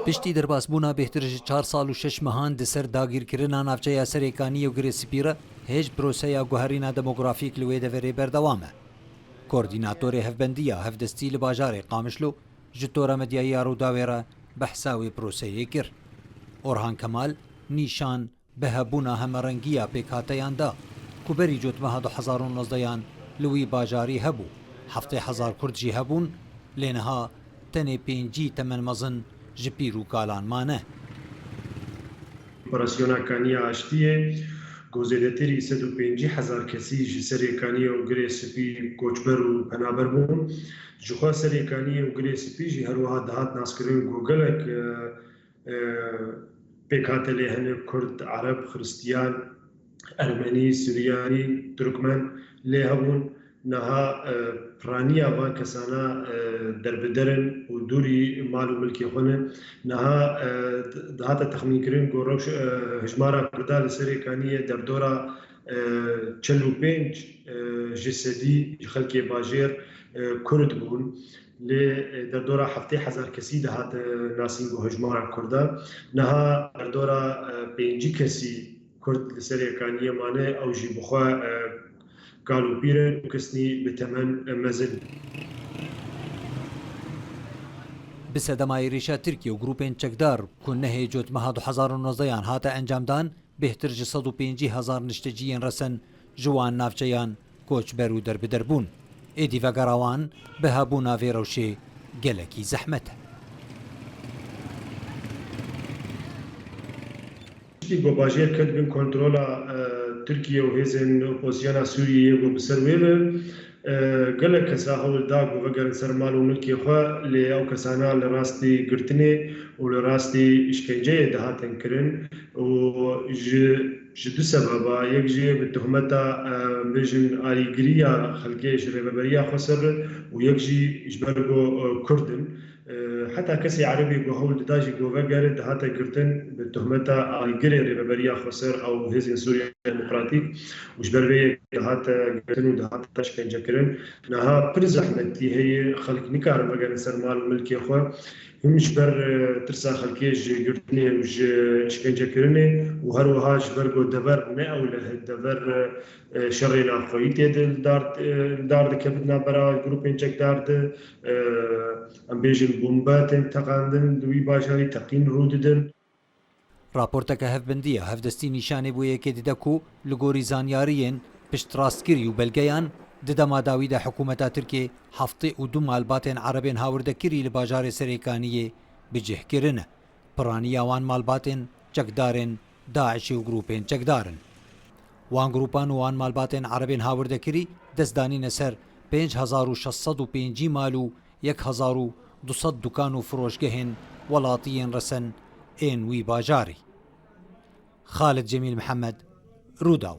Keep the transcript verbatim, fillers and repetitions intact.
Piştî derbasbûna bêhtir ji çar sal û şeş mehan di ser dagîrkirina navçeya Serêkaniyê û Girê Spî re, hêj proseya guherîna demografîk li wê deverê berdewam e. Koordînatorê Hevbendiya Hevdestî li bajarê Qamişlo ji tora medyayiya Rûdawê re behsa wê proseyê kir. Orhan Kemal nîşan bi hebûna hemerengiya pêkhateyan da ku berî cotmeha du hezar û nozdeyan li wî bajarî hebû heftê hezar Kurd jî hebûn, lê niha tenê pêncî temen mezin ji pîr û kalan mane. Operasyona Kaniya Aştiyê ku zêdetirî sed û pêncî hezar kesî ji Serêkaniyê û Girê Spî koçber û penaber bûn. Jixwe Serêkaniyê û Girê Spî jî her wiha dihat naskirin ku gelek, e, e, pêkhate lê hene Kurd, Ereb, Xiristiyan, Ermenî, Suryanî, Turkmen lê hebûn. Niha, e, piraniya van kesana, e, derbider in û dûrî mal û milkê xwe ne. Niha, e, dihate texmînkirin ku rewş, e, hejmara Kurda li Serêkaniyê derdora, e, çil û pênc, e, ji sedî ji xelkê bajêr, e, Kurd bûn. Lê, e, derdora heftê hezar kesî dihate nasîn ku hejmara Kurda. Niha derdora, e, pêncî kesî Kurd li Serêkaniyê mane, ew jî bi xwe, e, kal û pîr in û kesnî bi temen, e, mezin. Bi sedema êrîşa Tirkiye û grûpên çekdar ku nehê cotmeha du hezar û nozdeyan hate encamdan, bêhtir ji sed û pêncî hezar nişteciyên resen ji wan navçeyan koçber û derbider bûn. Êdî vegera wan bi hebûna vê rewşê gelekî zehmet e. Piştî ku bajêr ket bin kontrola, e, Tirkiye û hêzên opozisyona Sûriyeyê ku bi ser wê be, e, gelek kesa hewl da ku vegerin ser mal û milkê xwe, lê ew kesana li rastî girtinê û li rastî îşkenceyê dihatin kirin û ji, ji du sebeba, yek jî bi tohmeta, e, bêjin alîgiriya xelkê ji rêveberiya xweser re û yek jî ji ber ku, e, Kurd in. E, heta kesê Erebê ku hewl dida jî ku vegere dihate girtin, bi tohmeta alîgirê rêveberiya xweser ew hêzên Sûriya Demokratîk û ji ber vê yekê dihate girtin û dihate îşkencekirin. Niha pir zehmetî heye, xelk nikarin vegerin ser mal û milkê xwe. Him ji ber, e, tirsa xelkê ji girtinê û ji îşkencekirinê û her wiha ji ber ku dever ne ewle, dever, e, şerê navxweyî tê de li dar, e, li dar dikevit navbera grûpên çekdar de, e, em bêjin bombe tên teqandin, li wî bajarî teqîn rû didin. Raporteke Hevbendî ya Hevdestî nîşanî bo yekê dide ku li gorî zanyariyên piştrastkirî û belgeyan, di dema dawî de hikûmeta Tirkiyê heftê û du malbatên Erebên hawirdekirî li bajarê Serêkaniyê bi cih kirine. Piraniya wan malbatên çekdarên DAIŞê û grûpên çekdar in. Wan grûpan û wan malbatên Erebên hawirdekirî dest danîne ser pênc hezar û şeş sed û pêncî mal û yek hezar û du sed dukan û firoşgehên welatiyên resen ên wî bajarî. Xalid Cemîl Mihemed, Rûdaw.